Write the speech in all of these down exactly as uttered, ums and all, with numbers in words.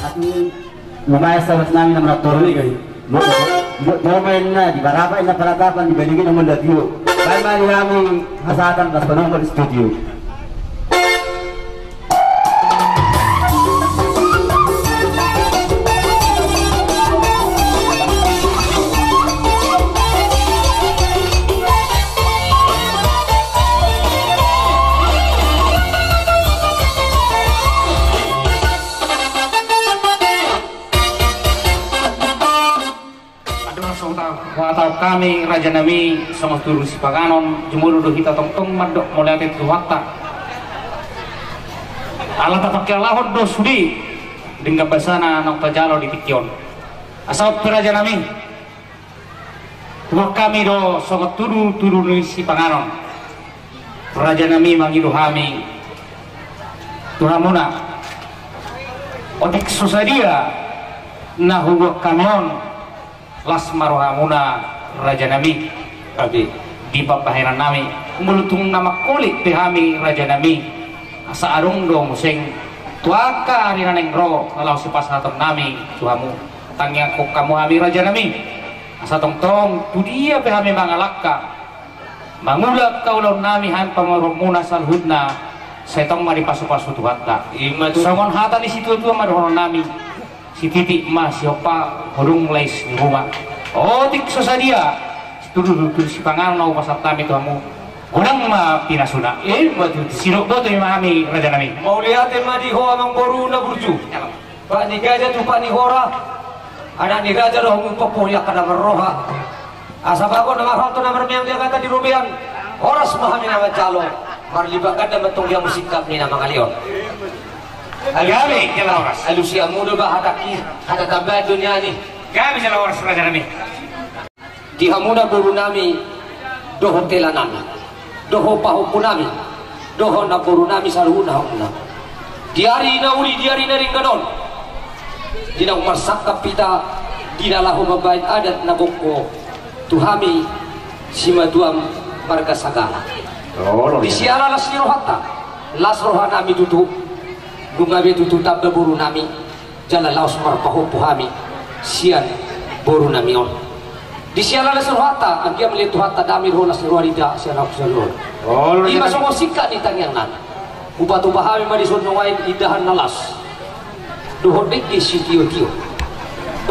Ate, lumayan sahabat nami na marantoro i, gabe. Bo-, bo-, bo-, boha ma inna, di baraba inna panatapan, di balian i na mula tio. Baen ma di hami hasahatan, las panuhon ma di studio. Adong na so huhatahon hami rajanami, songon tudu sipanganon, jumolo do hita tongtong mandok mauliate tu Tuhanta. Ala tapangkilalahon do sude denggan basana naung tajalo di tingki on. Asa on pe rajanami, huboan hami do songon tudu, tudu ni sipanganon. Rajanami, mangido hami tu hamuna. Otik so sadia na huboan hami on, las ma rohamuna rajanami. Tapi di pambahenan nami, molo tung na mangkolit pe hami rajanami, asa adong do muse tu angka ari na naeng ro na laho sipasahaton nami tu hamu. Tangiangkon hamu hami rajanami, asa tongtong tu dia pe hami mangalangka, mangula angka ulaon nami, hami pamoruonmuna saluhutna, sai tong ma dipasupasu Tuhanta. Ima tutu. Songon hata ni situatua ma dohonon nami: Sititi ma sihompa, hodung lais ni ruma. Otik so sadia situdu, tudu sipanganon na hupasahat hami tu hamu, godang ma pinasuna. Ima tutu. Sidok boto i ma hami rajanami. Mauliate ma di ho amangboru na burju. Pat ni gaja tu pat ni hora. Anak ni raja do hamu, pampuhon ni angka na marroha. Asa bagot na marhalto, na marmeang di agatan di robean. Horas ma hami na manjalo. Marlipat ganda ma antong di hamu singkat ni na mangaleon. Gabe jala horas. Alusi hamu do ba hatangki, hata tambahan do nian i. Gabe jala horas rajanami. Di hamu namboru nami, dohot hela nami, dohot pahompu nami, dohot namboru nami saluhutna hamuna. Di ari na uli, di ari na denggan on, Di naung marsangkap hita di na laho mambahen adat na gogo tu hami simatuam marga Sagala. Di siala las ni rohanta, las rohanami tutu, nunga be tutu tamba borunami, jala laos marpahompu hami sian borunami on. Di siala las ni rohanta, anggiat mangaliat Tuhanta dame dohot las ni roha di hita sian ahu sian on. Ima songon singkat ni tangiangnami. Hupatupa hami ma dison nuaeng indahan na las dohot dengke sitiotio.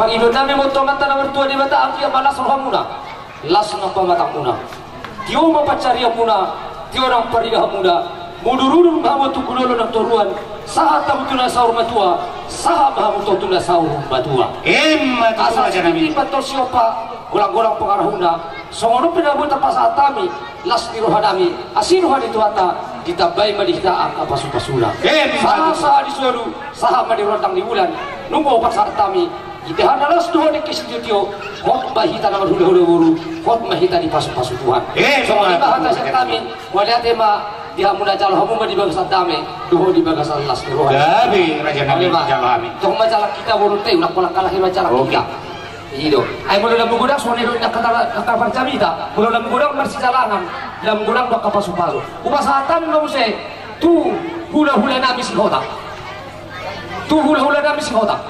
Pangidoannami ma tu Amanta na martua Debata, anggiat ma las rohamuna, las nang pamatangmuna. Tio ma pansarianmuna, tio nang paridahanmuna. Mudurudur ma hamu tu joloan na toruan, sahat hamu tu na saur matua, sahat ma hamu tu na saur matua. Emma tutu. Asa rajanami, sititi pantol siompa, golanggolang pangarahutna. Songon on pe na boi tapasahat hami las ni rohanami, asi roha ni Tuhanta, ditambai ma di hita angka pasupasuna. Emma tutu. Sahat, sahat di solu, sahat ma di rondang ni bulan. Nunga hupasahat hami indahan na las dohot dengke sitiotio, hot ma hita na marhulahula boru, hot ma hita dipasupasu Tuhan. Emma tutu. Songon i ma hata sian hami. Mauliate ma di hamu na jalo hamu ma di bagasan dame dohot di bagasan las ni roha. Gabe rajanami, jalo hami. Tong ma jalo hita borunta i, unang pola kalah i ma jalo hita. I do. Ai molo na magodang songon i do, na kata parjamita. Molo na magodang marsijalangan, na magodang do angka pasupasu. Hupasahat hami ma muse tu hulahulanami Sihotang. Tu hulahulanami Sihotang.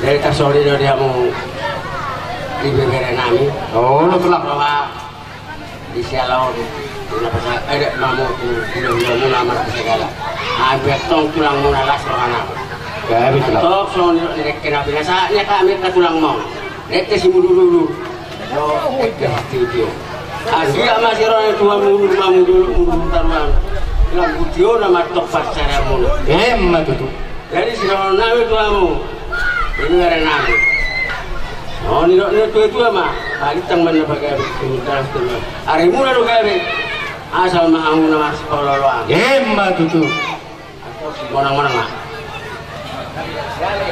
Jadi tarsongon i do di hamu ibeberenami. Olo, tulang. Bahwa di siala on, di na pasahat, eh, dek mamu tu hulahulamuna marga Sagala. Ampe tong tulangmuna las rohanami. Gabe, tulang. Tong songon i do di dengke na pinasahat ni hami angka tulangmu on. Dengke simudurudur. Yo, dengke sitiotio. Anggiat ma sirona ni Tuhan mudur ma mudur, mudur taruan. Lam butio na matop pansarianmuna. Emma tutu. Jadi sidohononnami tu hamu, ibeberenami. O, nidok ni natuatua ma, alintang ma na pagabe, tumundang tumundang. Arimuna do gabe, asal ma hamu na marsipaolooloan. Emma tutu. Monang, monang ma.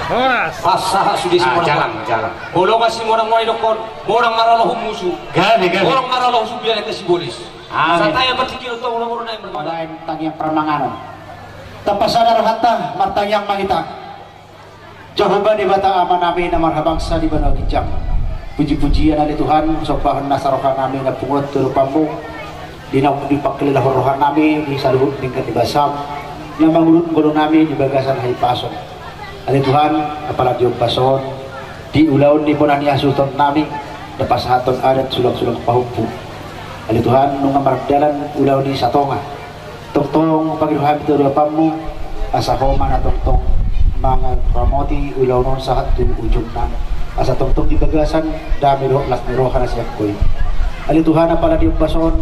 Horas. Pas sahat sude si monang. Ah, jalang, jalang. Bolongan si monang, monang i dokkon, monang maralohon musu. Gabe, gabe. Monang maralohon supian ete sibolis. Amin. Satahi ma tingki do tong na boru nai. Baen tangiang parmanganon. Tapasada rohanta, martangiang ma hita. Jahowa Debata Amanami na marhabangsa di banua ginjang. Pujipujian ale Tuhan, sombahon nasa rohanami na pungu tu adopanmu. Di naung dipangkelehon rohanami di saluhut denggan ni basam, na mangudut ngolunami di bagasan hahipason. Ale Tuhan, apala di ombas on, di ulaon ni bona ni hasuhutonnami, na pasahathon adat sulangsulang pahompu. Ale Tuhan, nunga mardalan ulaon i satonga. Tongtong pangido hami tu adopanmu, asa Ho ma na tongtong mangaramoti ulaon on sahat tu ujungna. Asa tongtong di bagasan dame dohot las ni roha na sian Ho i. Ale Tuhan, apala di ombas on,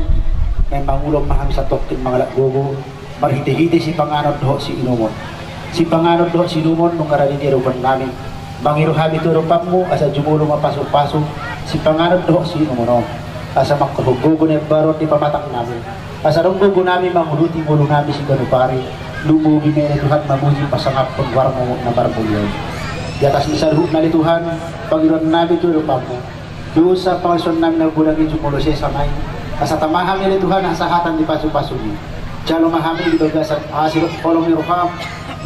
naeng mangulon ma hami satongkin mangalap gogo, marhitehite sipanganon dohot siinumon. Sipanganon dohot siinumon nunga rade di adopannami. Mangido hami tu adopanmu, asa jumolo ma pasupasu sipanganon dohot siinumon on. Asa mangkorhon gogo na imbaru di pamatangnami. Asa adong gogonami manguduti ngolunami siganup ari. Lumobi ma i ale Tuhan mamuji pasangaphon goarmu na marmulia i. Di atas ni saluhutna ale Tuhan, pangidoannami tu adopanmu. Dosa pangalaosion nami na godang i jumolo sesa ma i. Asa tama hami ale Tuhan hasahatan di pasupasum i. Jalo ma hami di bagasan asi dohot holong ni roham.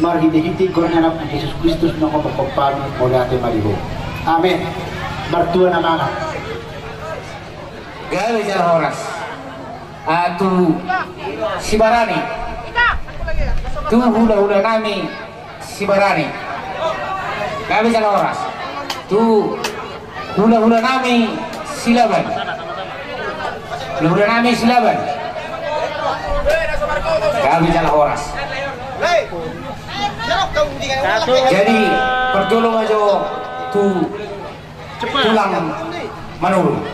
Marhitehite goar ni Anakmu Jesus Kristus na mangomophon hami, mauliate ma di Ho. Amen. Martua na mangan. Gabe jala horas. Ah, tu Sibarani. Tu hulahulanami Sibarani. Gabe jala horas. Tu hulahulanami Silaban. Hulahulanami Silaban. Gabe jala horas. Jadi, parjolo ma jo tu tulang Manurung.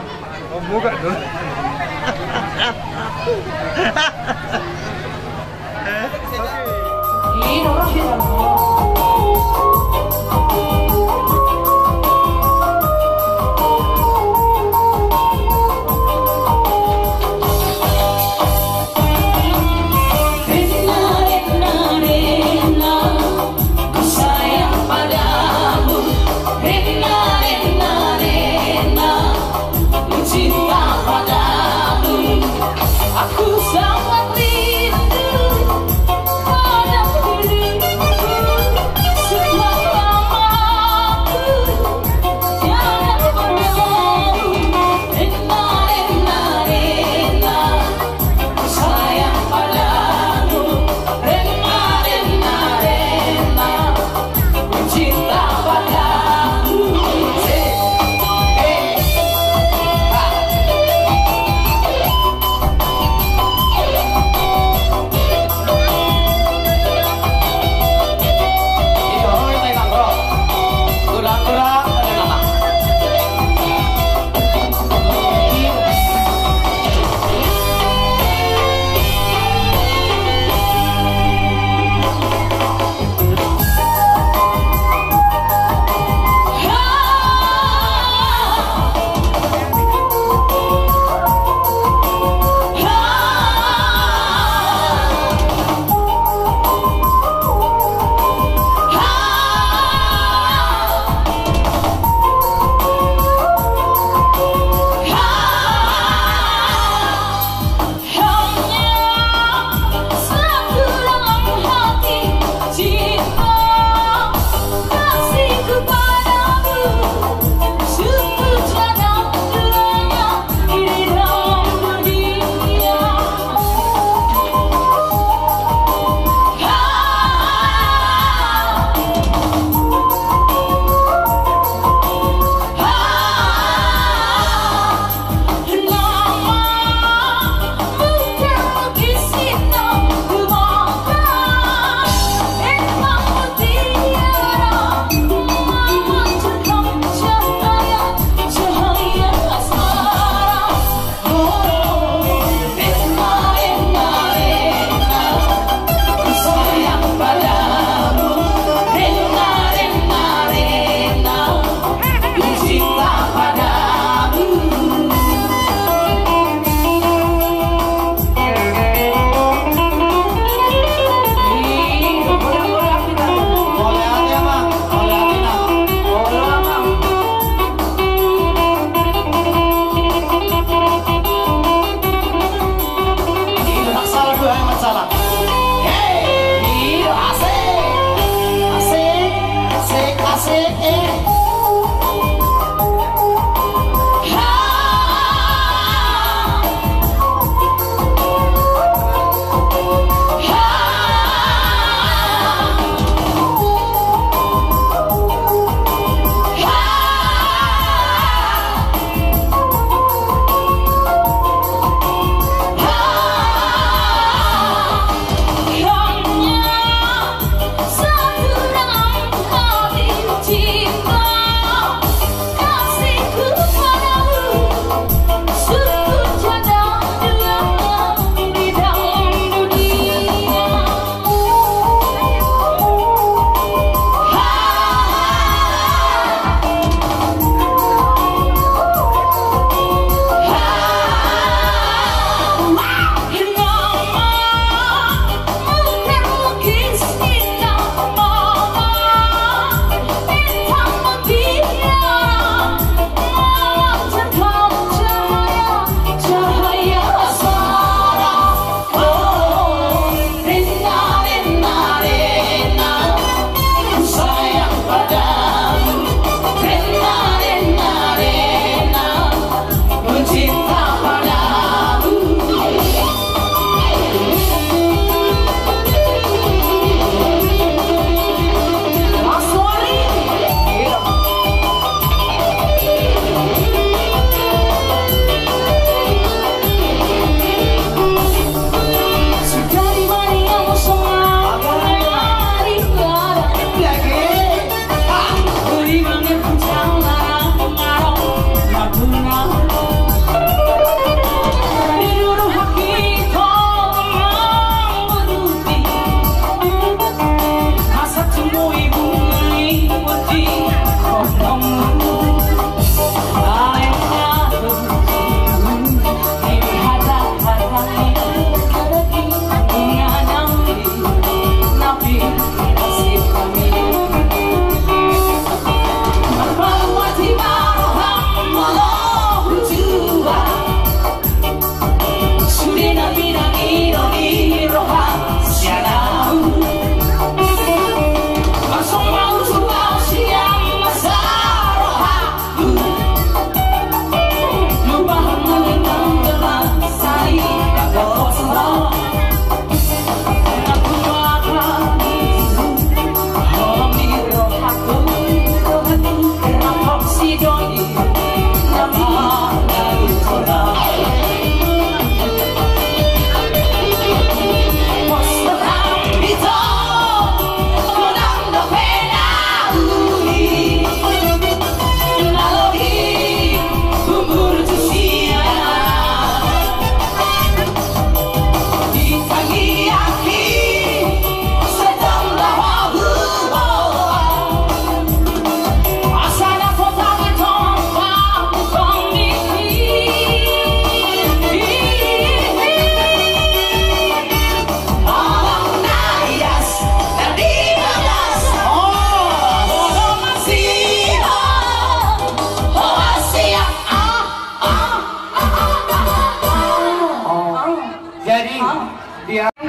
Ku cinta padamu, aku sangat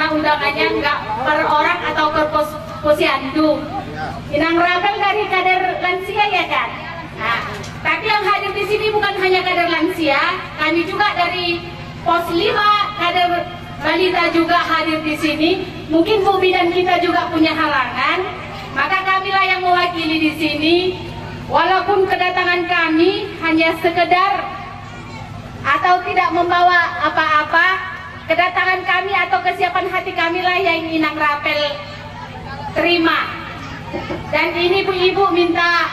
Undangannya nggak per orang atau per pos-, posyandu. Inang Rapel dari kader lansia, ya kan? Nah, tapi yang hadir di sini bukan hanya kader lansia, kami juga dari pos lima, kader balita juga hadir di sini. Mungkin Bu Bidan kita juga punya halangan, maka kamilah yang mewakili di sini. Walaupun kedatangan kami hanya sekedar atau tidak membawa apa-apa, kedatangan kami atau kesiapan hati kamilah yang Inang Rapel terima. Dan ini ibu-ibu minta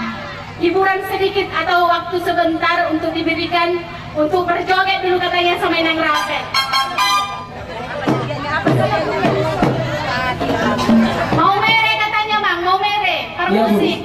hiburan sedikit atau waktu sebentar untuk diberikan untuk berjoget dulu katanya sama Inang Rapel. Mau mere katanya, Mang, mau mere, permusik.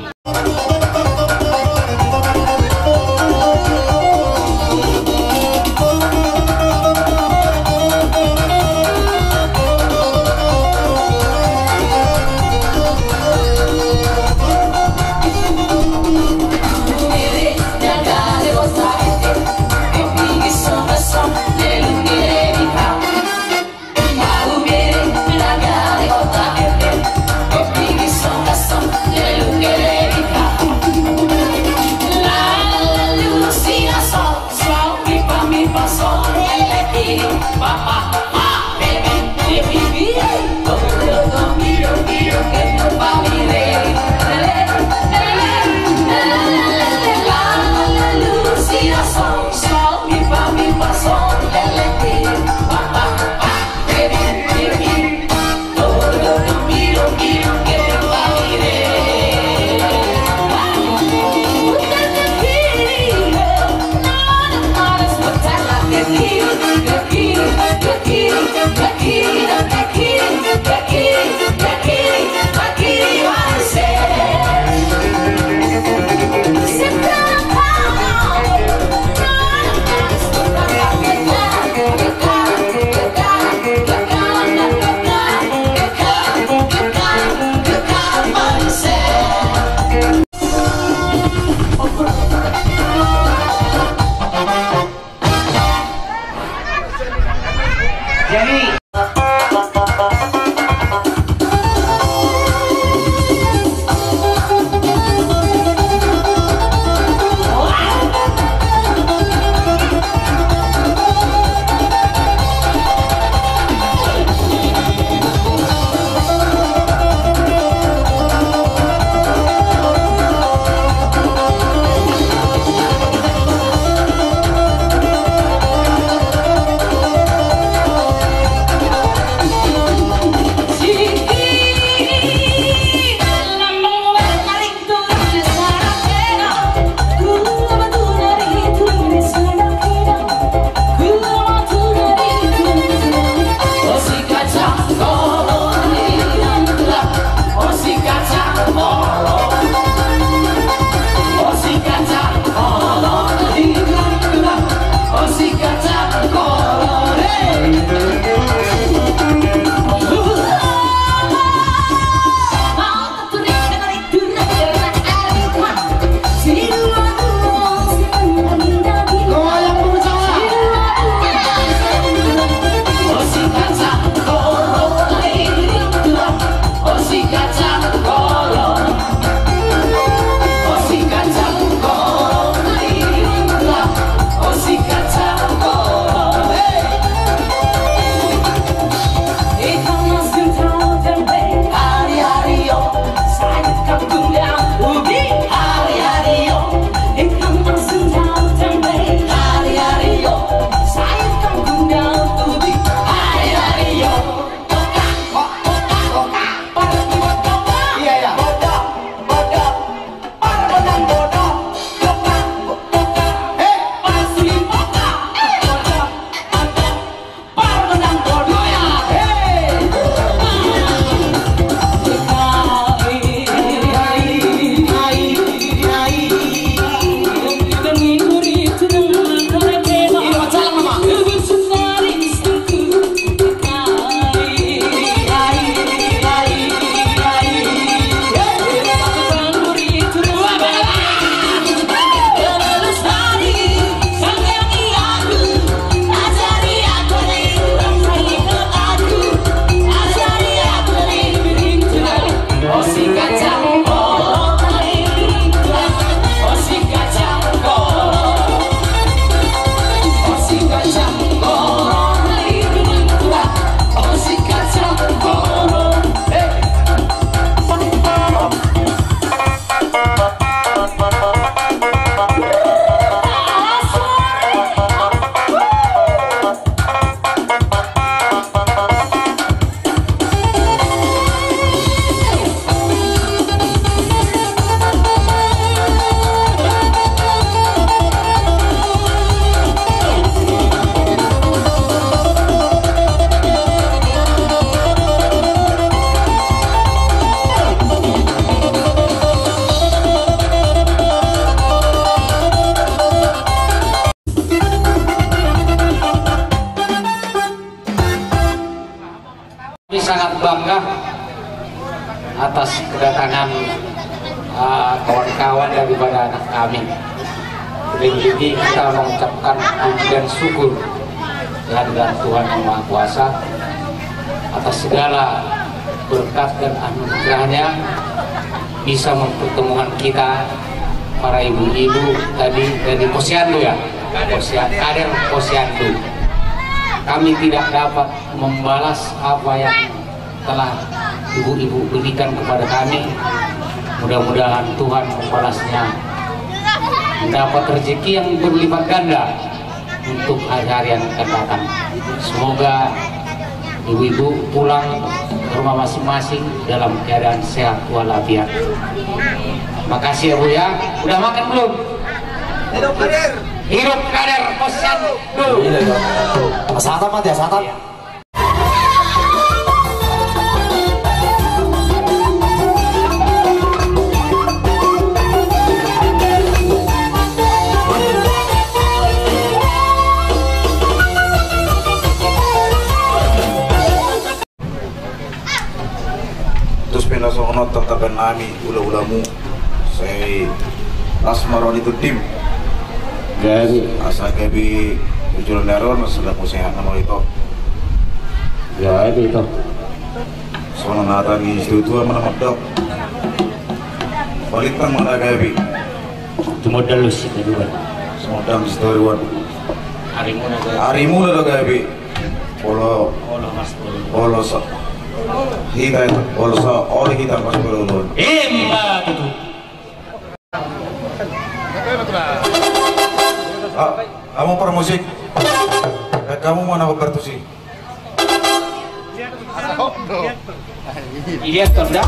Sangat bangga atas kedatangan, ah, kawan-kawan daripada anak kami. Lebih-lebih kita mengucapkan puji dan syukur kehadirat Tuhan Yang Maha Kuasa atas segala berkat dan anugerahnya bisa mempertemukan kita para ibu-ibu tadi dari Posyandu, ya, Posyan-, kader Posyandu. Kami tidak dapat membalas apa yang telah ibu-ibu berikan kepada kami. Mudah-mudahan Tuhan membalasnya, mendapat rezeki yang berlipat ganda untuk hari-hari yang akan datang. Semoga ibu-ibu pulang ke rumah masing-masing dalam keadaan sehat walafiat. Makasih ya, Bu, ya. Udah makan belum? Hidup kader. Hidup kader Posyandu. Iya, iya. Sata mati ya, sata. Tus pe na songon on tangkapan nami, hula-hulamu, sai las ma roha ni tondim. Jadi asa gabe ujulan ni ari on, asa dapot sehat nama ito. Jadi ito. Songon hata ni situa-tua ma na mandok: Balintang ma na gabe, tumodal do sitaruan. Tumodal do sitaruan. Arimuna do gabe. Arimuna do gabe. Olo, olo, mas, olo. Olo so. Hita, olo so, olo hita, mas, olo, olo. Ima tutu. Ah, kamu permusik. Eh, kamu mana bertusi? Lihat, Tonda.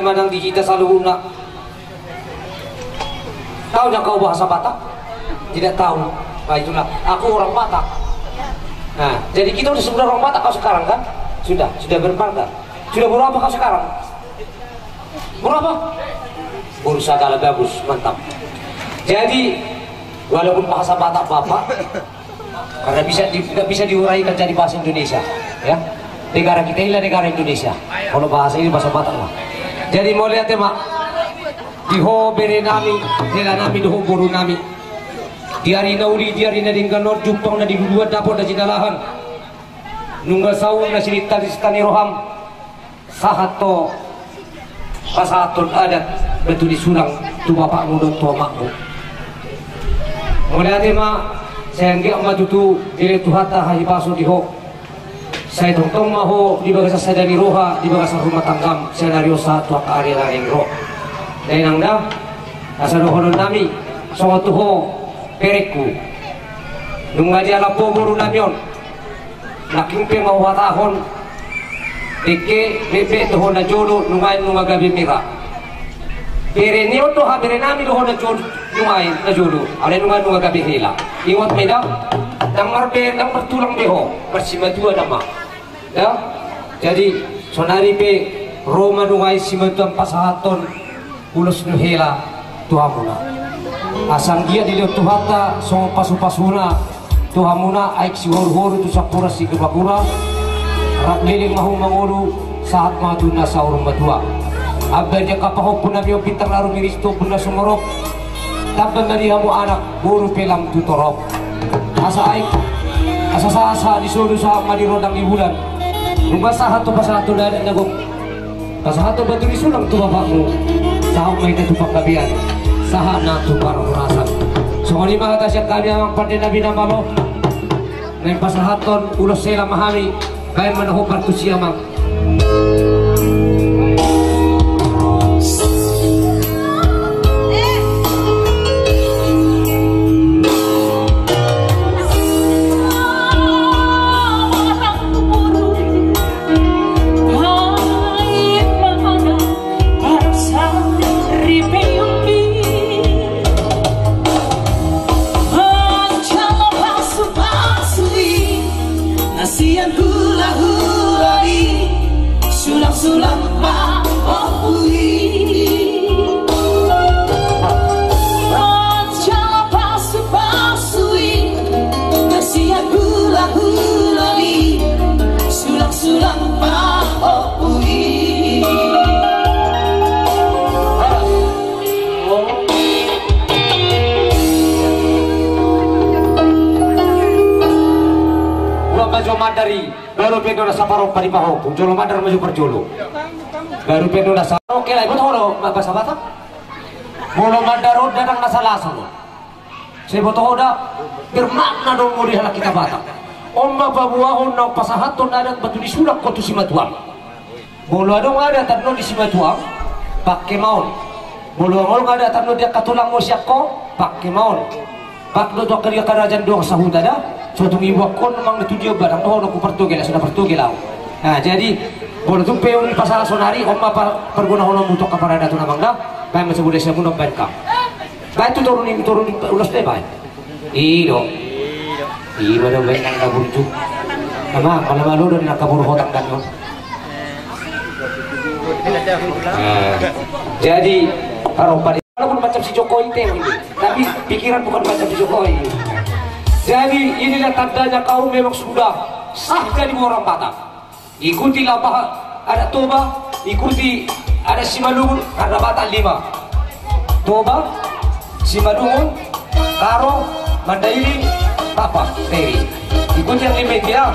Manang di hita saluhutna. Tahu nggak kau bahasa Batak? Tidak tahu. Nah, itulah. Aku orang Batak. Nah, jadi kita udah, sudah orang Batak kau sekarang, kan? Sudah, sudah bermarga. Sudah berapa kau sekarang? Berapa? Bursa, kalau bagus, mantap. Jadi, walaupun bahasa Batak Bapak, karena bisa di, nggak bisa diuraikan jadi bahasa Indonesia, ya. Negara kita inilah negara Indonesia. Kalau bahasa ini bahasa Batak lah. Jadi, mauliate ma di ho bere nami, hela nami dohot boru nami. Di ari na uli, di ari na denggan on, jumpang na di luluan, dapot na jinalahan. Nunga saur na sininta-sinta ni roham. Sahat ho pasahathon adat batu ni sulang tu bapakmu dohot tu omakmu. Mauliate ma, sai anggiat ma tutu dilehon Tuhanta hahipason di ho. Sai tongtong ma ho di bagasan sada ni roha, di bagasan rumah tanggam, sian ari on sahat tu angka ari na naeng ro. Dainang da, asa dohonon nami songon tu ho berengku. Nunga dialap ho boru nami on. Nangkin pe ma huhatahon, dengke, bebe, tu ho na jolo, nuaeng nunga gabe mera. Bere ni on do, habere nami do ho na jolo, nuaeng na jolo, alai nuaeng nunga gabe hela. Ingot ma da, ndang marbere, ndang martulang be ho, marsimatua nama. Da, jadi, saonari pe, ro ma nuaeng simatuam pasahathon ulos ni hela tu hamuna. Asa anggiat dilehon Tuhanta songon pasupasuna tu hamuna, aek sihoruhoru tu sampurna siguragura. Rap leleng ma hamu mangolu, sahat ma tu na saur matua. Ambaen ni angka pahompu nami on, bintang na rumiris tu ombun na sumorop. Tamba ma di hamu anak, boru pe lam tu torop. Asa aek, asa sahat-sahat ni solu, sahat ma di rondang ni bulan. Nunga sahat tu pasahathon adat na gok. Pasahathon batu ni sulang tu bapakmu, sahat ma hita tu panggabean, sahat na tu parhorasan. Songon i ma hata sian hami amang pande nami na malo. Naeng pasahathon ulos hela ma hami, baen ma na hombar tusi amang. Hulahula i, sulangsulang pahompu i. Raja pasupasu i, na sian hulahula i, sulangsulang pahompu i. Ulang ma jo mandar i. Baru pe do na saparompa di pahompu, jolo mandar ma jo parjolo. Baru pe do na sa-, oke lah, iboto ho do ma-, bahasa Batak. Molo mandar on ndang na salah songon. Sai iboto ho da, bermakna do molo di halak hita Batak. On ma paboahon naung pasahathon adat batu ni sulang ho tu simatuam. Molo adong adat annon di simatuam, pake ma on. Molo adong adat annon di angka tulangmu sian ho, pake ma on. Pake do tu angka di angka raja ni dongan sahuta da. So tung iboahon manang na tu dia badang dohot dohot partogi, langsung na partogi laho. Nah, jadi molo tung pe on i pasahat sonari, on ma pa-, pargonahononmu tu angka paradaton amang da. Baen ma sabuda siamun on baen ka. Baen tu toru ni, toru ni ulos da baen. I do. I ma do baen nang kabur tu. Amang, pala malo do nang kabur hotang dan on. Nah, jadi parompa di Walaupun macam si Jokowi teh ini, tapi pikiran bukan macam si Jokowi. Jadi inilah tandanya kau memang sudah sah jadi orang Batak. Ikuti lapak adat Toba, ikuti adat Simalungun, karena Batak lima. Toba, Simalungun, Karo, Mandailing, Tapak, Dairi. Ikuti yang lima itu ya.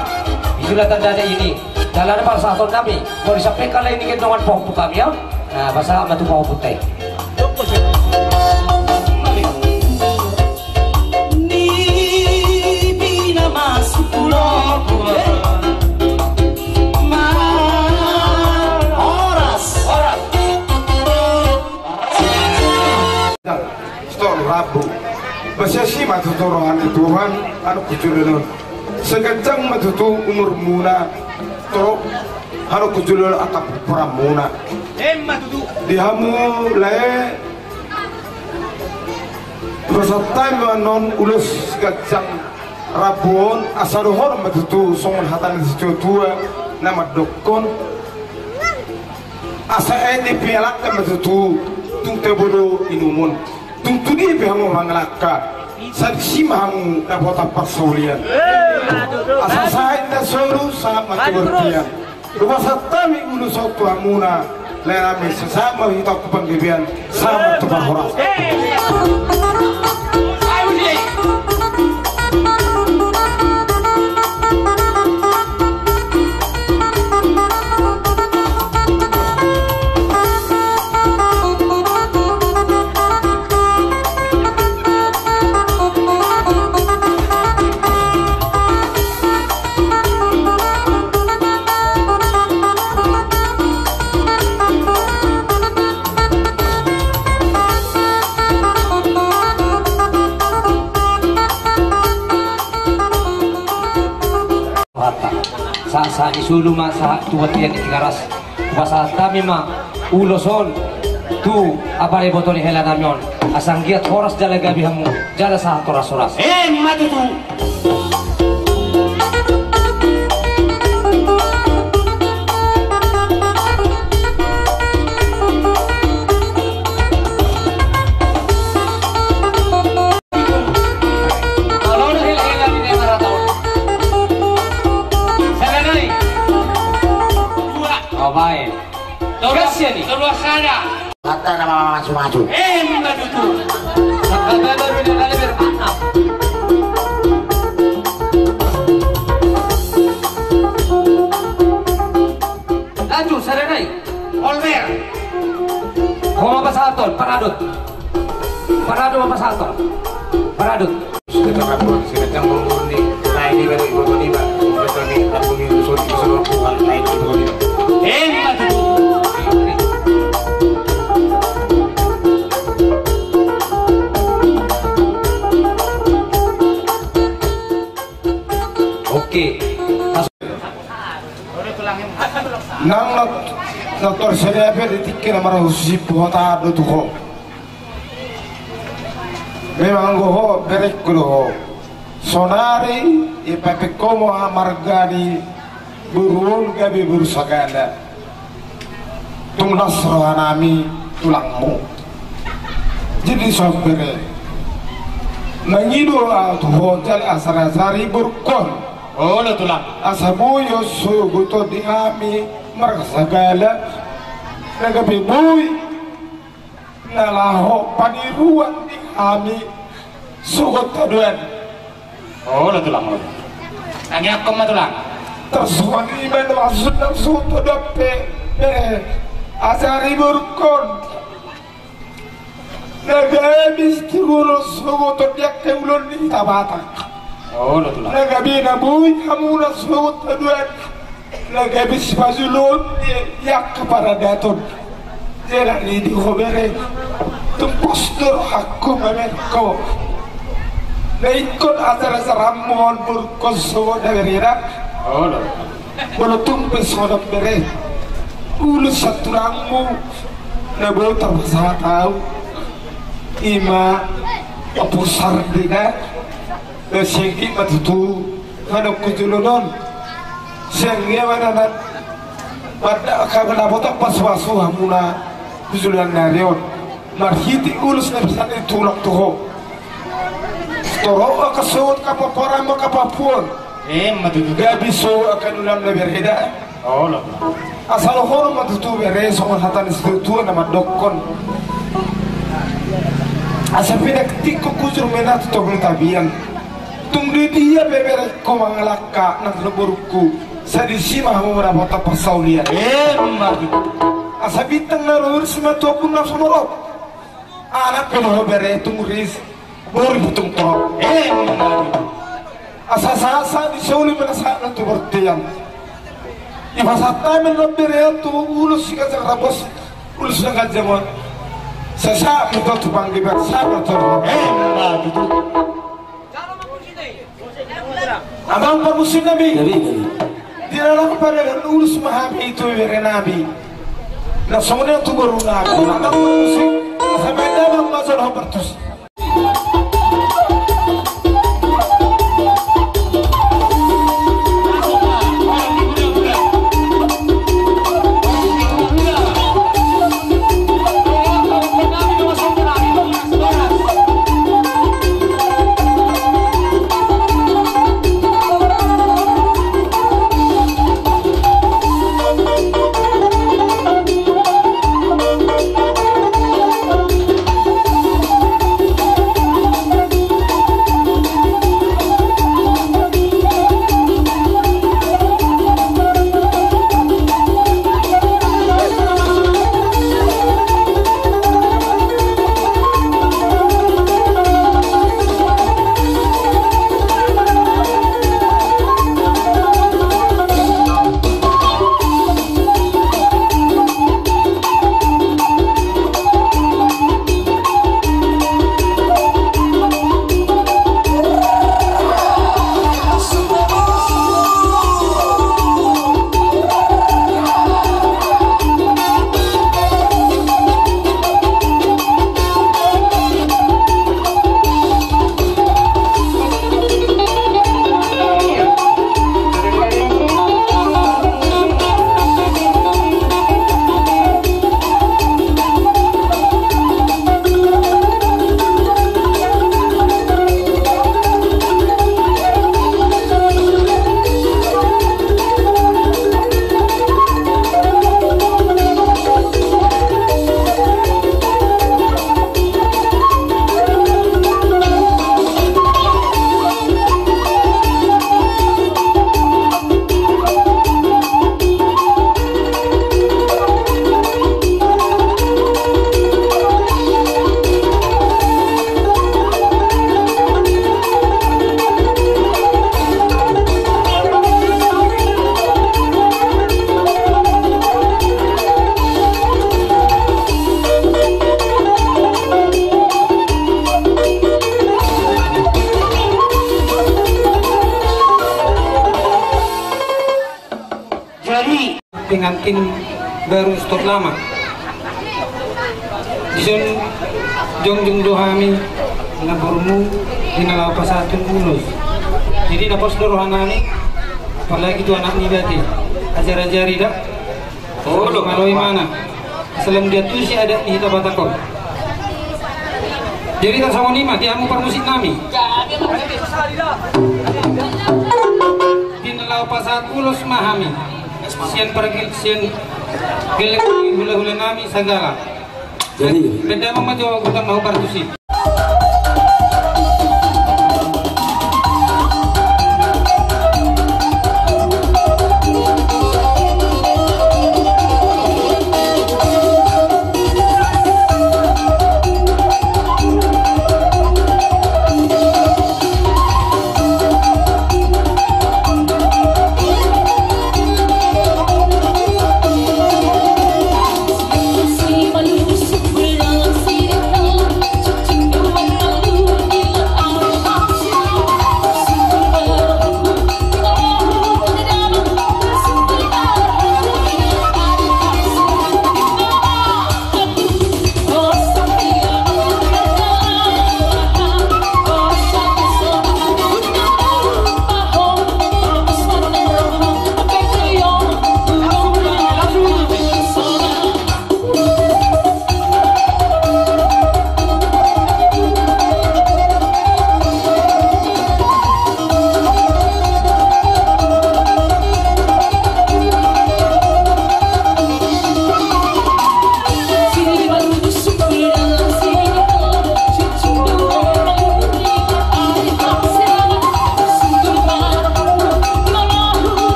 Itulah tandanya ini. Dalan pasahaton nami, molo disampaikan lae ni gendongan pahompu hami ya. Nah, pasahat ma tu pahompu te. Ni pina masuk pulau gue. Ma, horas. Horas. Stor rambu. Basa si ma tutu roha ni Tuhan, anu kujululun. Seganjang ma tutu umurmuna, toro, anu kujululun angka poramuna. Emma tutu. Di hamu lae, pasahat hami ma annon ulos seganjang rambu on, asa dohonon ma tutu songon hata ni situatua na mandokkon. Asa ende pe alangka ma tutu, tung tabo do inumon. Tung tu dia pe hamu mangalangka, sadisi ma hamu dapotan parsaulian. Asa sahat na solu, sahat ma tu bontean. Rupa sahat hami ulos on tu hamuna, lae nami sahat ma hita tu panggabean. Selamat tu parhorasan. Sahat-sahat ni solu ma sahat tu bontean ni Tigaras. Pasahat hami ma ulos on tu apala iboto ni hela nami on. Asa anggiat horas jala gabe hamu jala sahat horas-horas. Emma tutu. Abaen. Kasian ni. Kata nama maju-maju. Eh, maju tu. Kata baru dia kali bermakna. Lanjut, saranai. Olmer. Ho ma pasahaton, paradot. Paradot ma pasahaton. Paradot. Oke. Nang na, na tor sada pe di tingki na marhusip hota do tu ho. Memang anggo ho berengku do ho. Sonari i pepekko mo marga ni Boru on gabe boru sagala. Tung las rohanami tulangmu. Jadi songon bere, mangido au tu ho jala asa ajari borungkon. Olo tulang. Asa boi on sogot on di hami marga sagala, na gabe boi na laho paniruan di hami sogot haduan. Olo tulang, olo. Tangiangkon ma tulang. Tarsongon i ma na maksudna sogot haduan pe, bere, ajari borungkon na gabe sitiruon sogot on di angka ulaon ni hita Batak. Olo tulang. Na gabe na boi hamuna sogot haduan na gabe sipajoloon di angka paradaton. Jala di ho bere, tung pos do rohangku mamereng ho. Na ingkon ajar-ajaranmu on borungkon sogot na bere da. Olo. Molo tung pe songon on bere, ulos sian tulangmu na boi tarpasahat au, i ma Ompu Sardi da. Sian i ma tutu. Manang hujolo on, sian i ma na, na, na, na, na botong pasu-pasu hamuna hujolo ni ari on. Marhite ulos na pisan ni tulang tu ho. Torop angka sogot kapoporan ma kapapuon. Emma tutu. Gabe sogot angka ulaon na bere da. Olo. Asa dohonon ma tutu bere songon hata ni situatua na mandokkon: Asa pinantikhon hujur ma inna tu togu ni tapian. Tung di dia pe bere ho mangalangka nang borungku, sai disi ma hamu mandapothon parsaulian. Emma tutu. Asa bintang na rumiris ma tu ombun na sumorop. Anak pe dohot bere tung ris, boru pe tung torop. Emma tutu. Asa sahat-sahat ni solu ma na sahat nang tu bontean. Dipasahat hami ma bere tu ulos siganjang rabos, ulos na ganjang on. Sai sahat ma tu panggabean, sahat ma tu. Emma tutu. Amang parmusik nami. Jadi, jadi. Di dalam pada ulos ma hami tu bere nami. Na songon i tu boru nami. Amang parmusik. Sampai dalam mazal ho partus. Jadi pengantin baru stop lama. Dison jongjong do hami na borumu di na laho pasahathon ulos. Jadi na pos do rohanami. Apalagi tu anak ni bati. Ajar-ajari da. Olo. Malo imana. Salam dia tu si adat ni hita Batak on. Jadi tarsongon i ma di hamu parmusik nami. Di na laho pasahat ulos ma hami. Sian pargil sian gelek hula-hula nami sagala. Jadi, beda ma jo gutang mau partusi.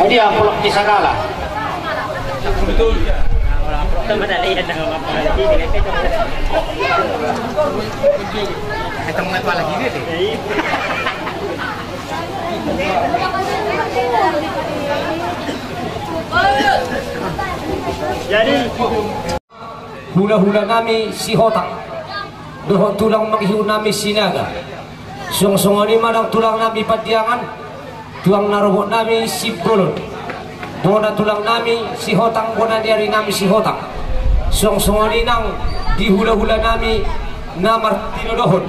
Jadi, amplop di sagala. Jadi, hula-hula nami Sihotang dohot tulang mangihut nami Sinaga. Suang songon i ma nang tulang nami Pandiangan, tulang na robot nami Simbolon, bona tulang nami Sihotang, bona ni ari nami Sihotang. Suang songon i nang di hula-hula nami na martinodohon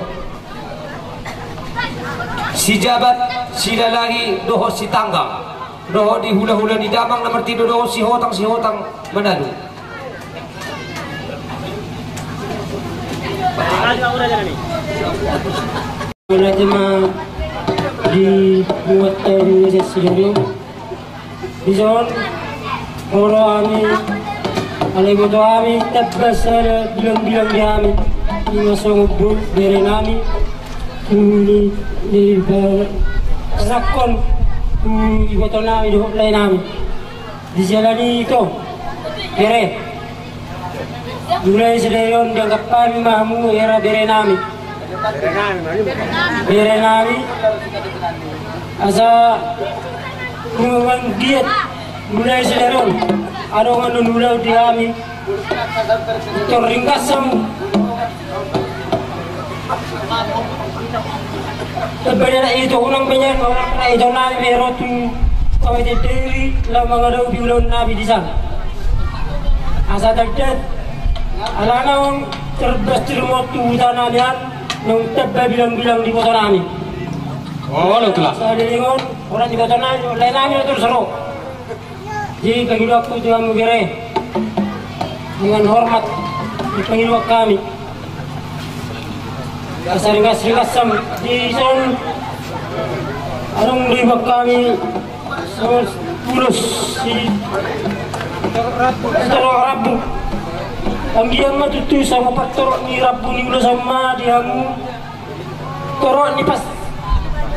Sijabat, Silalagi dohot Sitanggang, dohot di hula-hula ni damang na martinodohon Sihotang, Sihotang Manado. Mauliate ma di Debata di Indonesia seluruh. Dison, ro do hami, alai boto hami, tamba sada bilang-bilang di hami, ima songon bere nami, tu ni, ni, ba-, rakkon, tu iboto nami dohot lae nami. Di siala ni i, bere. Mulai sadari on dianggap hami ma hamu era bere nami. Bere nami. Asa rumang giat. Mulai sadari on. Adong annon ulaon di hami. Tor ringkas hamu. Tamba ni anak ito, unang banyak orang anak ito nami be ro tu Kabupaten Dairi laho mangadopi ulaon nami di sana. Asa tanda alana on terbas termot tu huta nami an, naung tamba bilang-bilang di boto nami. Olo, tulang. Asa di ringon, orang di boto nami, lae nami na torus ro. Jadi pangidoanku tu hamu bere, dengan hormat dipangidoan hami. Asa ringkas-ringkas hamu dison, adong do iba hami, so, ulos si, si torop rambu. Anggiat ma tutu songon patorop ni rambu ni ulos on ma di hamu. Torop ni pas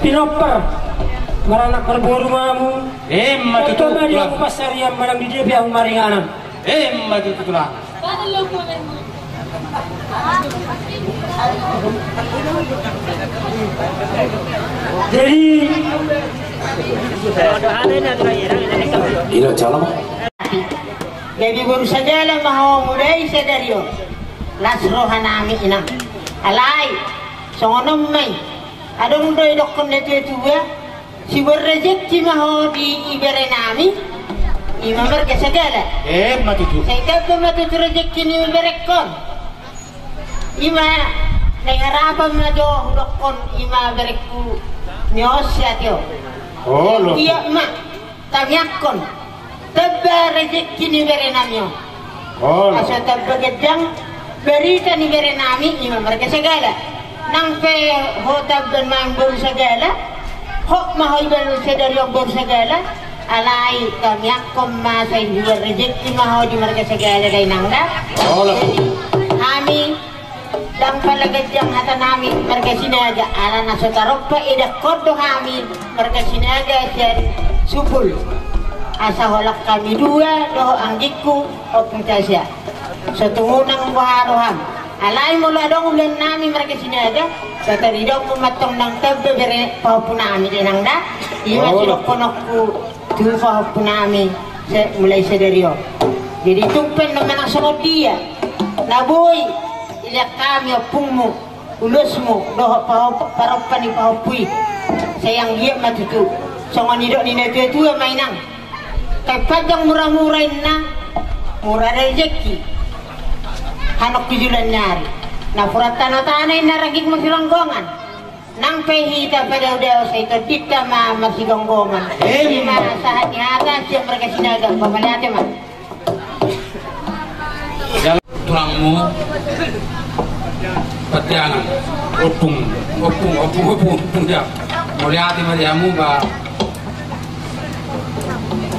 pinompar, maranak marboru ma hamu. Emma tutu, tulang. Pas sarian manang di dia pe hamu maringanan. Emma tutu, tulang. Jadi, ina calon. Jadi boru sagala ma ho mulai sadari on. Las roha nami, inang. Alai songon on ma i. Adong do idokkon na tua-tua, sibuat rejeki ma ho di ibere nami, ima marga Sagala. Emma tutu. Sai tamba ma tutu rejeki ni iberekon. Ima na i harapan ma jo hudokkon, ima berekku ni on si ate on. Olo. Ia ma. Tangiangkon tamba rejeki ni bere nami on. Olo. Asa tamba ganjang barita ni bere nami, ima marga Sagala. Nang pe ho tamba ma boru Sagala, hot ma ho iba sadari on boru Sagala, alai tangiangkon ma sai sibuat rejeki ma ho di marga Sagala da, inang da. Olo. Jadi hami Ndang pala ganjang hata nami marga Sinaga, alana so tarompa idakkon do hami marga Sinaga sian sumpul. Asa holan hami dua dohot anggingku Ompung Tasya. So tung unang boha roham. Alai molo adong ulaon nami marga Sinaga, so taridomu mantong nang tamba bere pahompu nami, inang da. Ima sidokkononku tu pahompu nami mulai sadari on. Jadi tung pe na manang songon dia na boi ilean hami ompungmu, ulosmu dohot pahompu, parompa ni pahompu i, sai anggiat ma tutu songon nidok ni na tua-tua ma, inang. Kain panjang mura-mura inna, mura rejeki. Hanok tu joloan ni ari na furan tano-tano inna, rangging ma siranggongan. Nang pe hita padao-dao sai tondinta ma marsigonggongan. Ima sahat ni hata sian marga Sinaga, mauliate ma. Tulangmu Pandiangan, ompung, ompung, ompung, ompung, ompung, ya. Mauliate ma di hamu ba.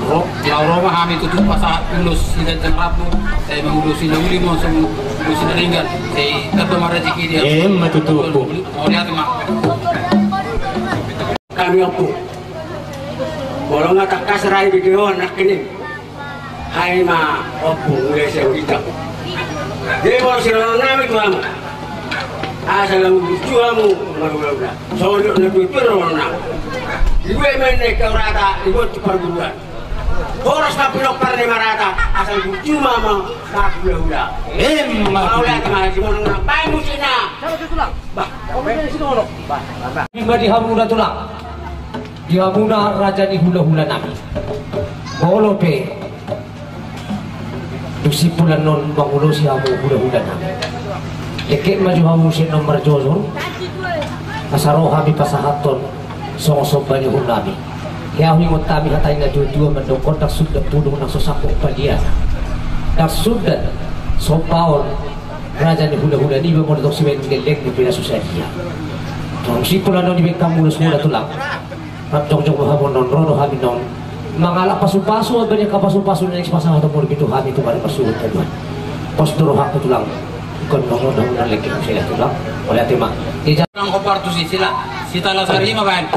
Ro, laho ro ma hami tutu pasahat ulos siganjang rambu, sai mangulosi na uli ma songon ulos na denggan, sai tamba ma rejeki di hamu. Emma tutu. Mauliate ma. Hami ompung. Molo nga tangkas rai di dewan nangkining. Hai ma ompung, mulai sian hita. Dia molo siroronami tu hamu. Asa lam lucu hamu marhulahula. Sodok na tutur roronami. Ibu emen na ikau rata, ibu tu parguruan. Horas ma pinompar ni marata, asa lucu ma marhulahula. Emma. Mauliate ma, simonang na baen musik na. Bah, baen musik na. Bah, bah, bah. Ima di hamu na tulang. Di hamuna raja ni hulahulanami. Molo pe dung simpul annon mangulosi hamu hulahulanami, dengke ma jo hamu sian na marjojor. Asa ro hami pasahathon songon somba ni uhurnami. Ia huingot hami hata ni na tuatua mandokkon: Ndang sundat pudung nang so sangkok paliana. Ndang sundat sombaon raja ni hulahula, niba molo tong sibaen leleng ni pina susa dia. Tong simpul annon dibaen hamu ulos muna tulang. Rap jongjong ma hamu annon, ro do hami annon mangalap pasupasu, amba ni angka pasupasu na naeng sipasahaton molo pitu hami tu marga suhut haduan. Pos do rohangku tulang. Ingkon nunga do hamu annon lengke husela tulang. Mauliate ma. Ia jala nang hopar tu sisila. Sitala sari ma baen.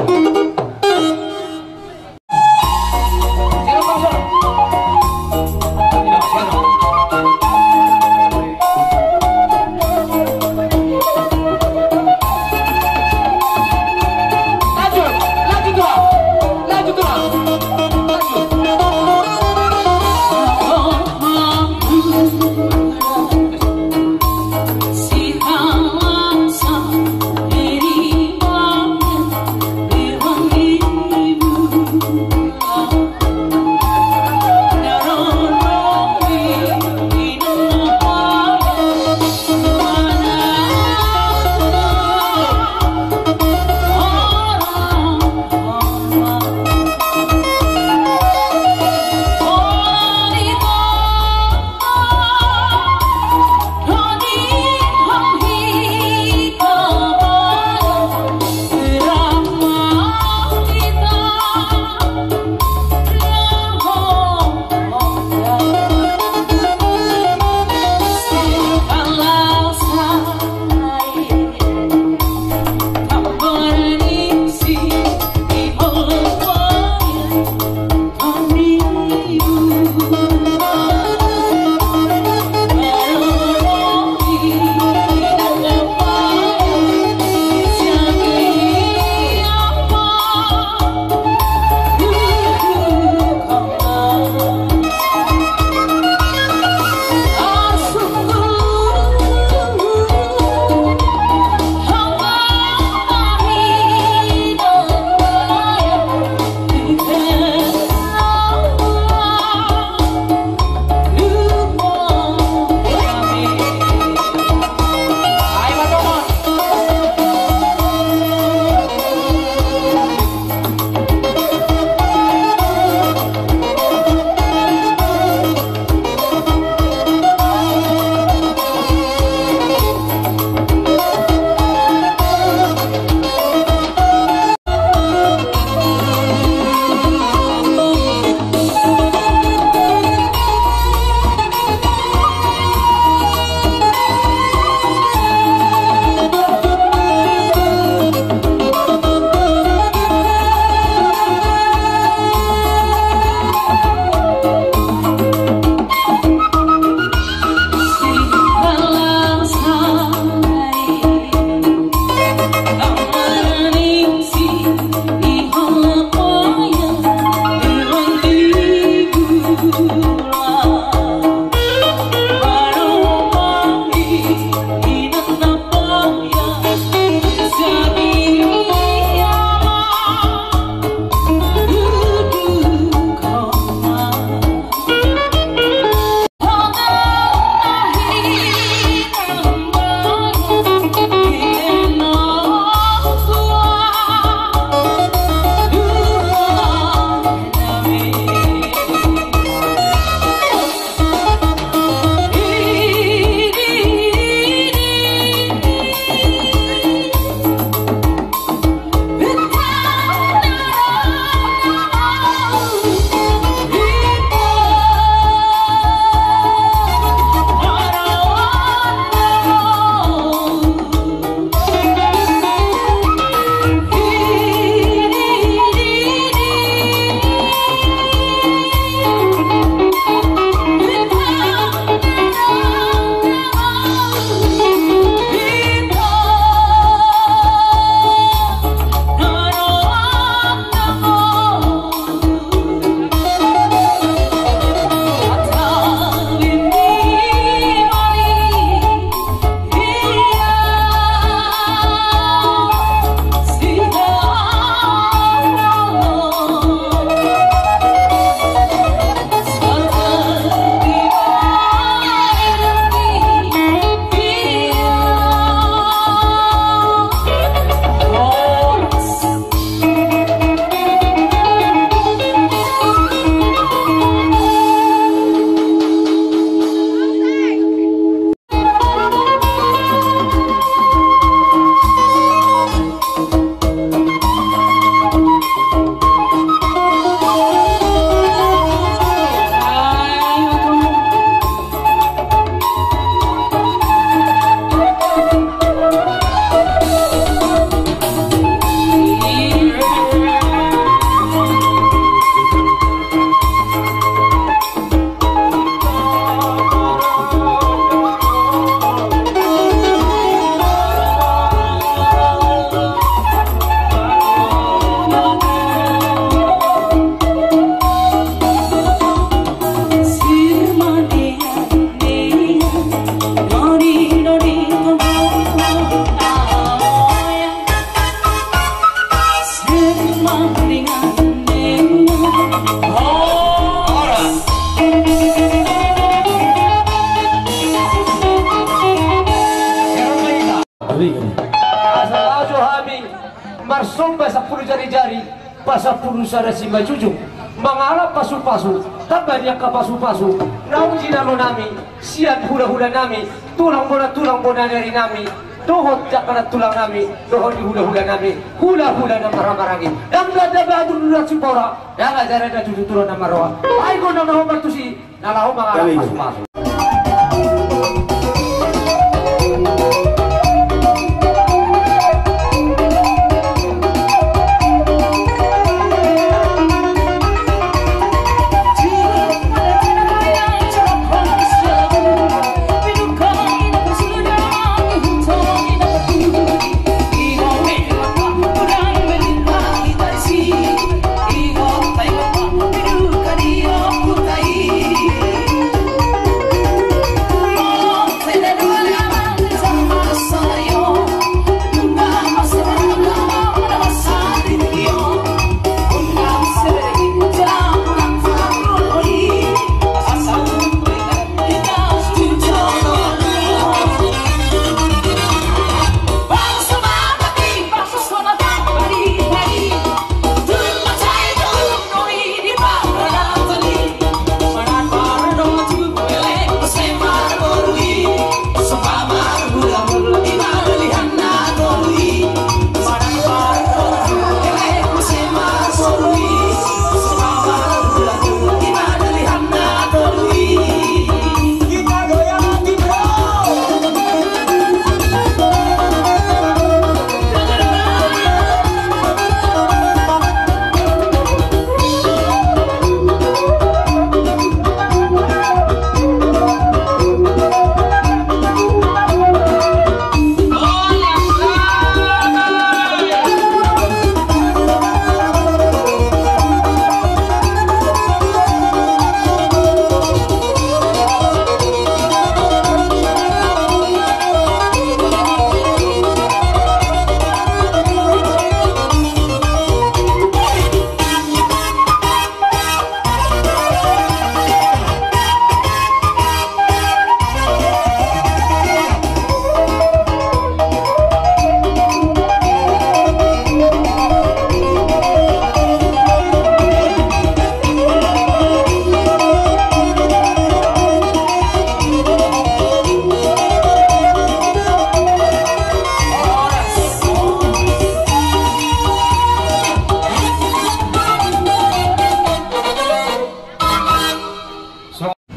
Jari-jari pasampulu sada simanjujung, mangalap pasu-pasu, tamba ni angka pasu-pasu naung jinalo nami sian hula-hula nami, tulang bona, tulang bona ni ari nami, dohot jangkar tulang nami, dohot di hula-hula nami, hula-hula na marhahamaranggi. Ndang dada badur durat sipora, ndang ajar-ajar tutu tulang na marroha. Ai gondang na hombar tusi, na laho mangalap pasu-pasu.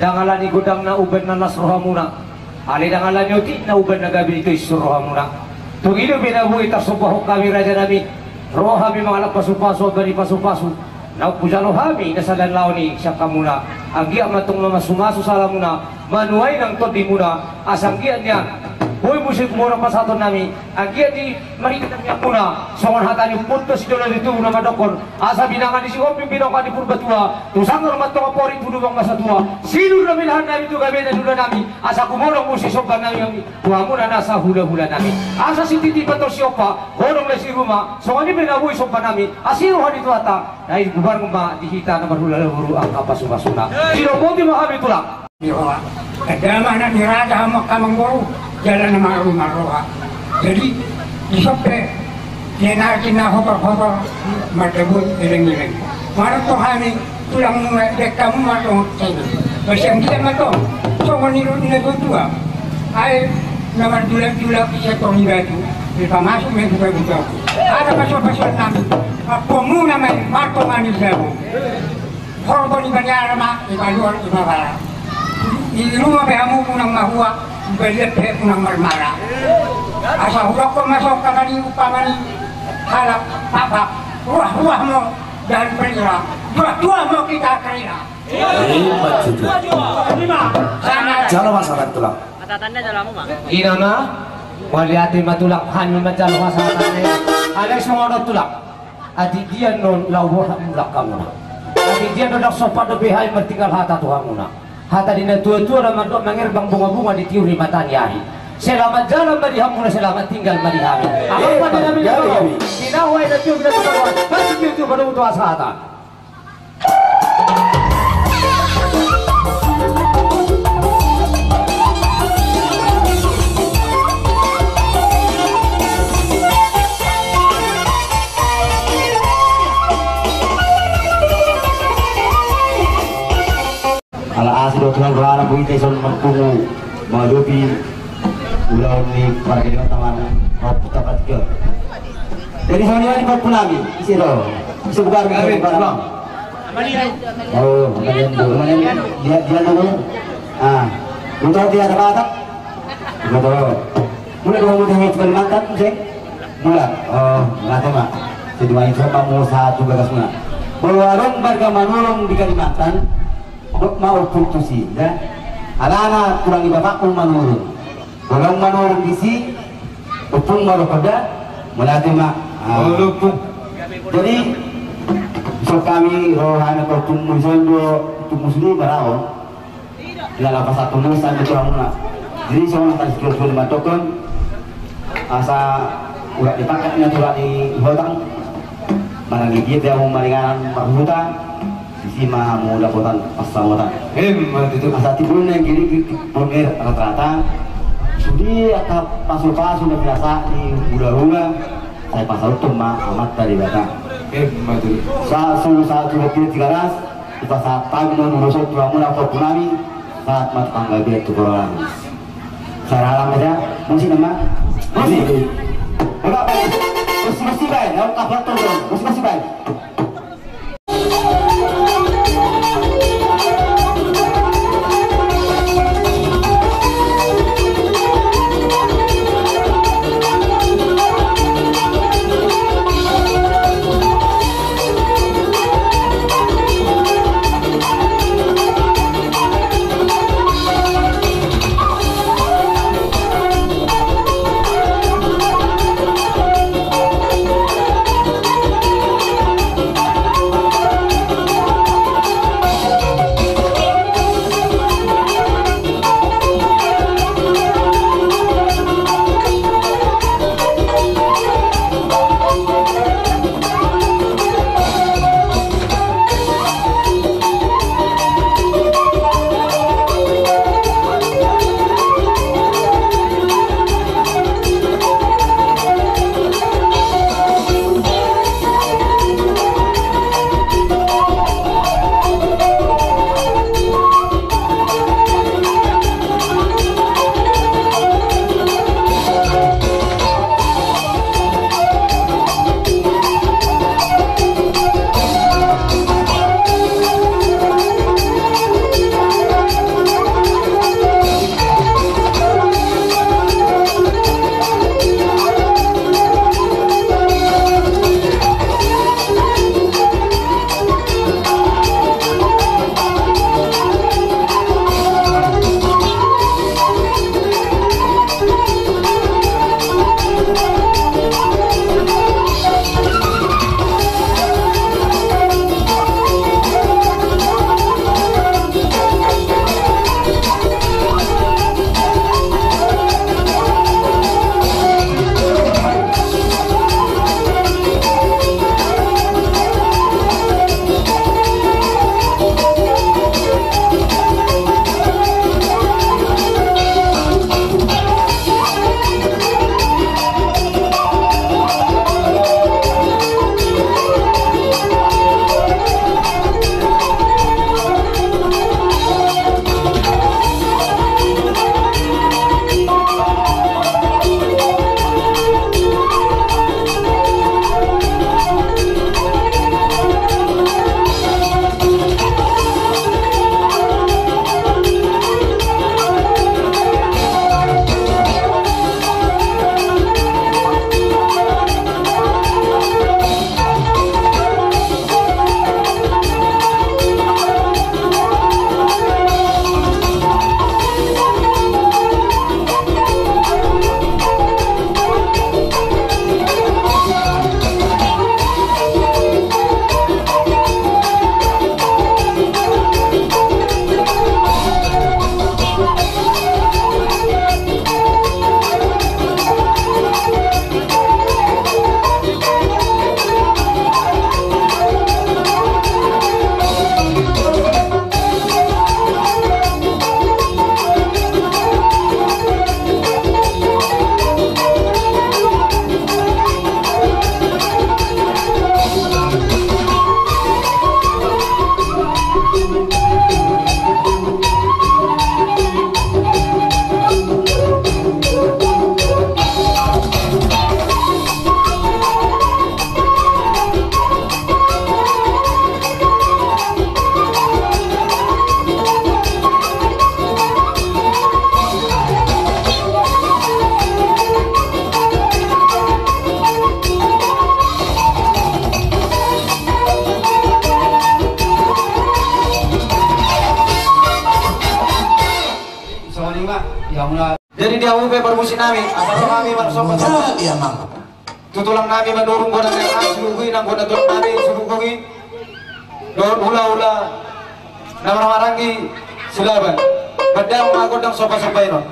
Ndang ala ni godangna umbahen na las rohamuna, alai ndang ala ni otikna umbahen na gabe itoiso rohamuna. Tung i do pe na boi tarsombahon hami raja nami, ro hami mangalap pasu-pasu, amba ni pasu-pasu. Naung hujalo hami na salelengleleng i sian hamuna. Anggiat ma tong mamasumasu salamuna, manuai nang tondimuna, asa anggiat nian boi muse gumodang pasahaton nami. Anggiat di marhite tangiangmuna, songon hata ni ompunta sijolo ni tubu na mandokkon, asa binanga ni Sihombing, binanga ni Purbatua, tu sanggar ma antong amporik, tu dumang ma satua. Sinur na pinahan nami tu gabe ni angka ula nami, asa gumodang muse somba nami tu hamuna nasa hula-hula nami. Asa sititi pator siompa, godang na siruma, songon i pe na boi somba nami, asi roha ni Tuhanta, na i gubar ma di hita na marhula-hula boru angka pasu-pasuna. Sidok boti ma hami tulang. Di roha. Eda ma anak ni raja hamu angka amangboru, jala na marroha. Jadi, dison pe, dia na hotor-hotor, mardabut eleng-eleng. Manat tu hami, tulang muna, dek hamu mardongan seni. Basian dia ma tong, songon nidok ni na tua-tua. Ai, na mardulak-dulak, ise tong ni batu, dipamasuk ma i buka-buka. Ada pasu-pasuan nami, ampuonmuna ma i, martonga ni jabu. Horbo ni baniara ma, i paluar, i pabara. I ruma pe hamu unang mahua, i balian pe unang marmara. Asa hudokkon ma songon hata ni umpama ni halak Batak, ruah-ruah ma dalan perkira, dua-dua ma kita kerina. Ima tutu. Sana. Jalo ma sahat tulang. Inang na, mauliate ma tulang, hami manjalo hasahatan. Alai songon on tulang. Atik dia do laho borhat mulak hamuna? Atik dia do ndang sopan dope hami martinggal hata tu hamuna? Hata ni na tua-tua na mandok, mangerbang bunga-bunga, ditiur i mataniari. Selamat jalan ma di hamuna, selamat tinggal ma di hami. Aha pande nami na baru? Tinahu ai na tua, na tua, na tua, pasti tua, tua, tua, tua, hasahatan. Tuhan rohana, boha hita dison marpungu mangadopi ulaon ni pargiliran taman. Jadi songon i ma di pahompu nami, ise do? Ise buka? Kami, Bang. Oh, Amaliando, Amaliando. Dia, dia dulu. Ah, lu tahu dia ada apa? Betul. Mula dua muda di Kalimantan, Ceng? Mula. Oh, mate ma. Jadi, main coba mau satu gagas mula. Bahwa orang warga Manurung di Kalimantan, dok mau putusi, ya. Alana tulang iba pakku Manurung. Tulang Manurung di si, Ompung ma ro, poda, mauliate ma. Ah. Oh, Ompung. Jadi, so hami ro hami tu Ompung, mui sondo, tu musli baraon. Ia lapas satu musa, betul muna. Jadi, so na tadi sudah sudah mantokon. Asa, urak dipakat na turak di hotang. Maranggi dia, dia mau maringanan marhuta. Disi ma hamu dapotan pansamotan. Emma tutu. Asa timbul na giri boner rata-rata. Sude angka pasu-pasu na binasa ni hula-hula. Sai pasaut ma Amanta Debata. Emma tutu. Sa sulu sa tu bopi tigaras. Dipasahat hami na ulos on tu hamuna pahompu nami. Sahat ma tu panggabean tu harajaon. Saralam aja. Musik nama. Musik. Musik. Musik. Musik. Musik. Musik. Jadi di hamu pe parmusik nami, asa ro hami marsomba-somba. Iya, Mang. Tu tulang nami Manurung, bona ni aha, Siluhukui, nang bona tulang nami Siluhukui. Dohot hula-hula na marhahamaranggi Silaban. Bahen damang ma gondang somba-somba i on.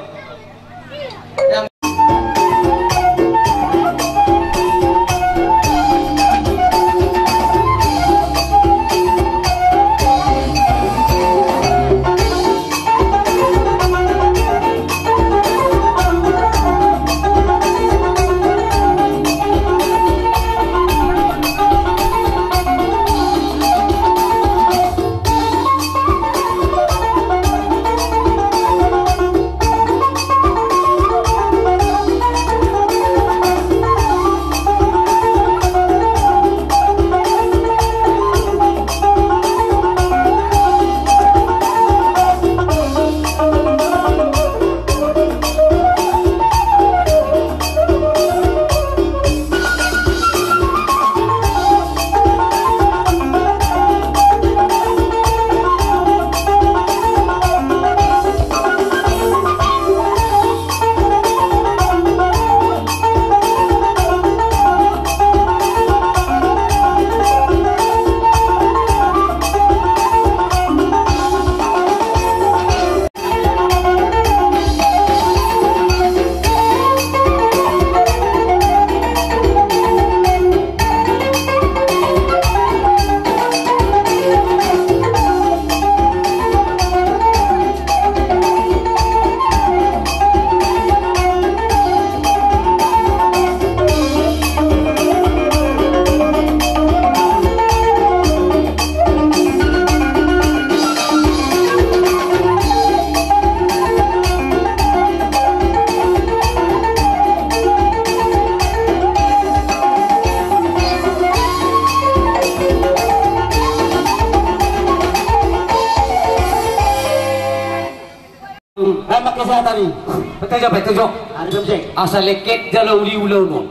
Rambak kesehatan i. Betul jo, betul jo. Ada betul. Asa leket jala uli ulaon on.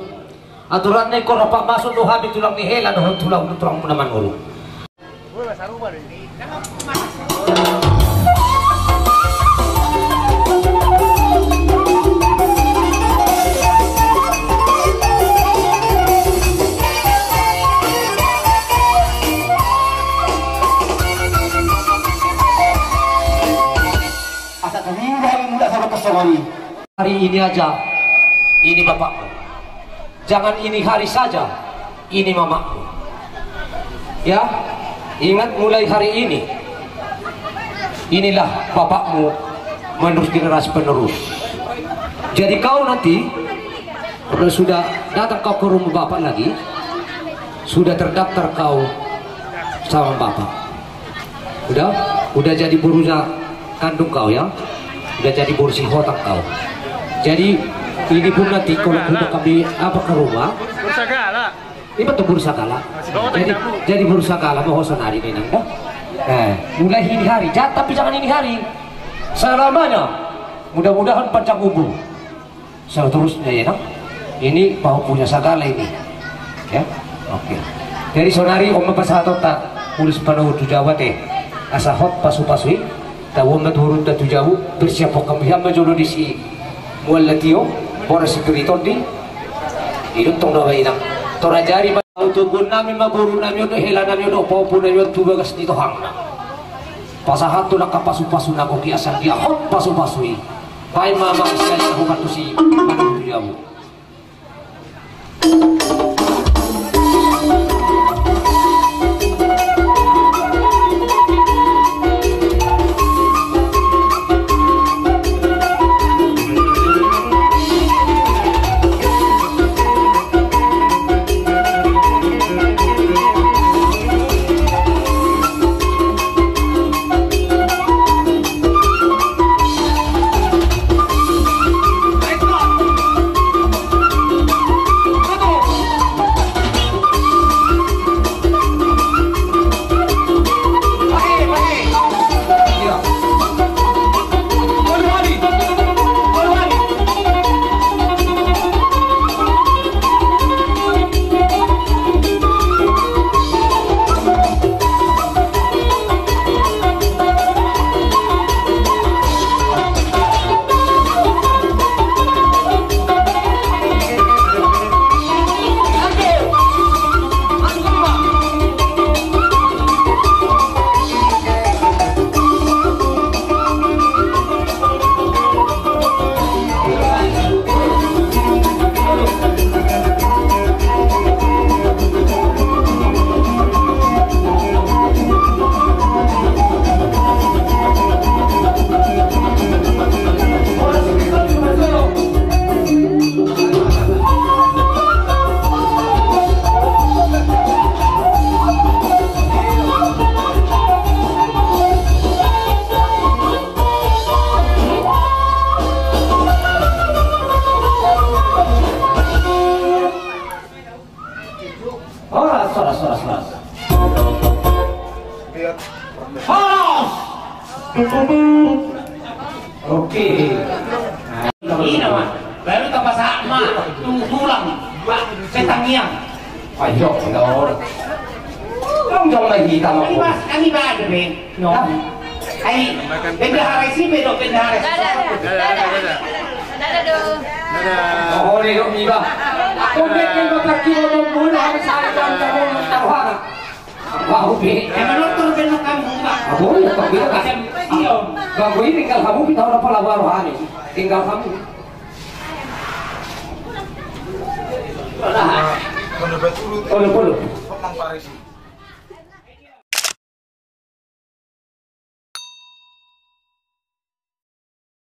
Aturan na ingkon rap masuk do hami tulang ni hela dohot tulang, tulang muna Manurung. Asa kami dari muda sampai ke sawani. Hari ini aja, ini bapakmu. Jangan ini hari saja, ini mamakmu. Ya, ingat, mulai hari ini, inilah bapakmu menerus generasi penerus. Jadi kau nanti, kalau sudah datang kau ke rumah bapak lagi, sudah terdaftar kau sama bapak. Udah, udah jadi boru kandung kau, ya. Udah jadi boru sihotang kau. Jadi, ini pun nanti kalau kita kami apa ke rumah, ini betul boru sagala. Jadi, jadi boru sagala, mau hosan hari ini, nang, dah. Eh, mulai ini hari, ja-, tapi jangan ini hari. Selamanya, mudah-mudahan panjang umur. Seterusnya, ya, no? Ini pahompunya sagala ini. Ya? Oke. Jadi, sonari on ma pasahatonta ulos panaun tu jabu, ate. Asa hot pasu-pasu i, tabo on ma tu hurunta tu jabu, persiaphon hami ma jolo disi mual na tio, boras si piri tondi. Ido tong do ba inang. Tor ajari ma tu boru nami, ma boru nami on do, hela nami on do, pahompu nami on tu bagas ni tohangna. Pasahat tu angka pasu-pasu na gok i, asa dia hot pasu-pasu i. Baen ma amang sian na hubantu si panaun tu jabu. Horas! Oke. Ina ma, baru tapasahat ma tu tulang, Pak, pe tangiang. Ayo, ayo. Tong jong lagi hita ma. Ani mas, ani ba ada be. No. Ai, bendahara isi be do bendahara. Dada, dada, dada. Dada, dada. Oh, ni do mi ba. Aku bikin bapak kilo dong bunuh hari saya dan kamu taruhana. Bau be. Emang dokter benar kamu, Pak? Bau ya, Pak, benar, Pak. Iya. Bang, gue tinggal kamu, kita udah pala baru hari. Tinggal kamu. Kalau betul, kalau betul. Memang Pak Resi.